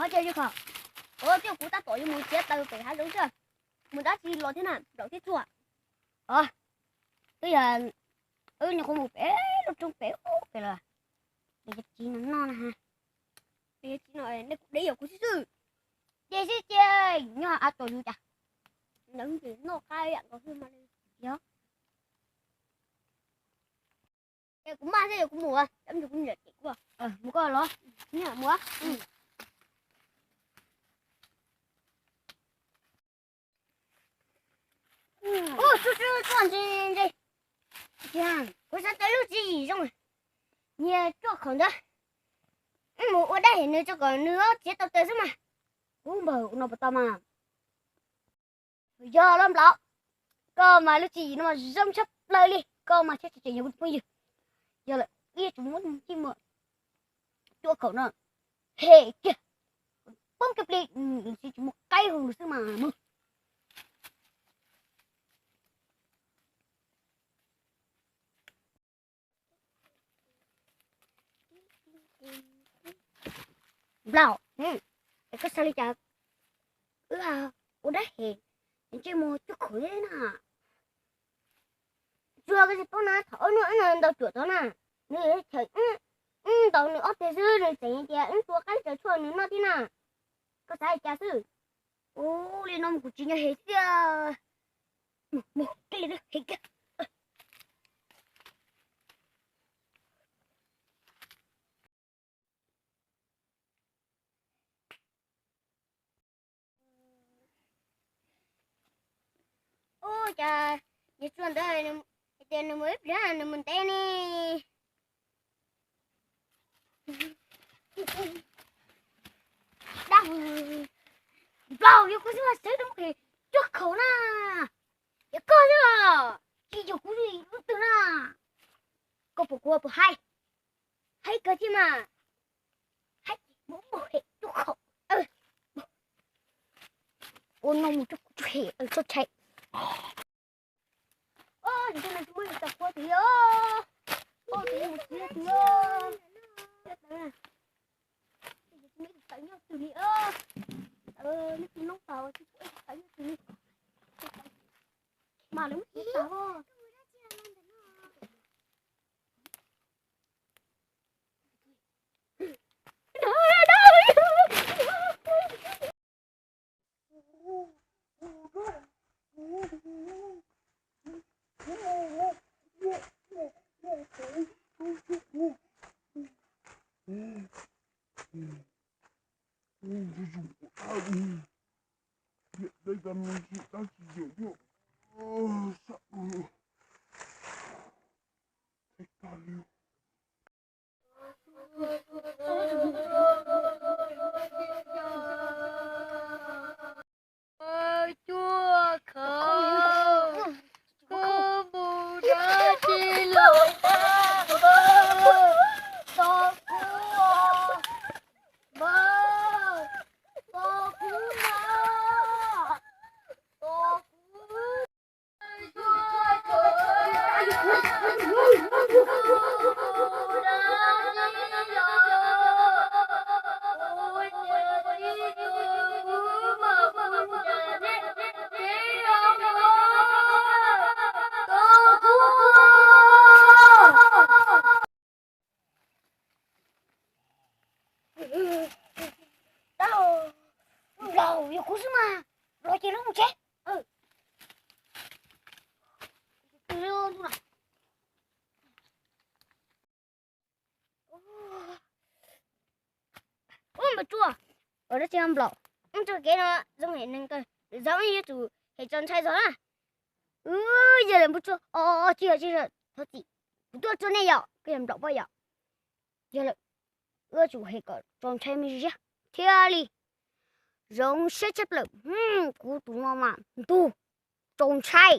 Ua cas, ua cas kuv tab tom yuav mus txiav taws pem hav zoov xwb, mus dab tsi los thiab na, nplaum thiab tsuag. Twb yog wb nyuam qhuav mus pem lub roob pem ub pem los, ces tsis no noj na ha. Tsis no nej kuv deb yog kuv xwb xwb. Ces xwb ces nyob av tuam yus cas. Nws ces noj qab yam nkaus xwb mas. Yog. Es kuv maj thiab yog kuv mus, kuv mus koj los. Mus. Ub, tsuag tsuag ntse ntse. Kuv xav tau lub tswv yim zoo, nyias tsuaj khaum ntawd, wb mus ua dab hem nws tso kom nws txiav tau taws xwb mas. Ub, npawg, ua no puas tau mas? Yog los nplaum, koj mas lub tswv yim no zoo tshaj plaws li, koj mas tseem yog kuv tus phooj ywg. Yog lawm, ib tsum muab ntsej muag tsuaj khaum no hem kiag, poob kiag plig, tsis muaj qaib hu xwb mas mus. Nplaum, es koj xav li cas? Wb ua dab hem, ntsej muag tsuaj khaum thiab na. Tsuag koj tsis paub na, thaum ub nws ntaus cuam tod na, nws chaw wb ntaus nws ob teg xwb nws tseem tias wb tua qaib raws tshuaj nws noj thiab na. Koj xav li cas xwb? Ua li no mus kuv tsis nyob hem tiag. Mus, mus, cia li hem kiag. Ub, cas niag tsuag ntawd hais tias nws mus ib pliag nws mus ntev ne. Nplaum, yog kuv xwb mas sawv rau mus qhia tsuaj khaum na. Yog koj xwb los tsis yog kuv lub twg na. Koj puas kuv puas haib? Haib kawg thiab mas. Haib ces mus mus hem tsuaj khaum. Ua no mus tsuaj khaum tsuaj hem txhob tshais. Ub, tus no tsis muaj tus tau qhua tus li os. Ub, tus no mus txiav tus os. Txiav tau na. Tus no tus tawv nyob twg li os. Tawv nyob twg nyob tau, tsis pom tus tawv nyob twg li. Mas lawv muab txiav tau. Tsuaj khaum, koj mus dab tsi los? Tos kuv, tos kuv na, tos kuv. Nplaum, yog kuv xwb mas, los ces lub mus tsev. Ub, npawg Tsuaj, ua dab tsi nplaum? Wb txoj kev no zoo hem neeg kawg, zaum no yuav tsum hem tso ntshai zog na. Yog lawm npawg Tsuaj, o, tsis yog, tsis yog, thov txim, kuv tuaj tsuag nej yom, koj yog nplaum pob yom. Yog lawm, wb yuav tsum hem kom tso ntshai me ntsis thiaj li zoo siab tshaj plaws. Kuv tus no mas ntug, tso ntshai.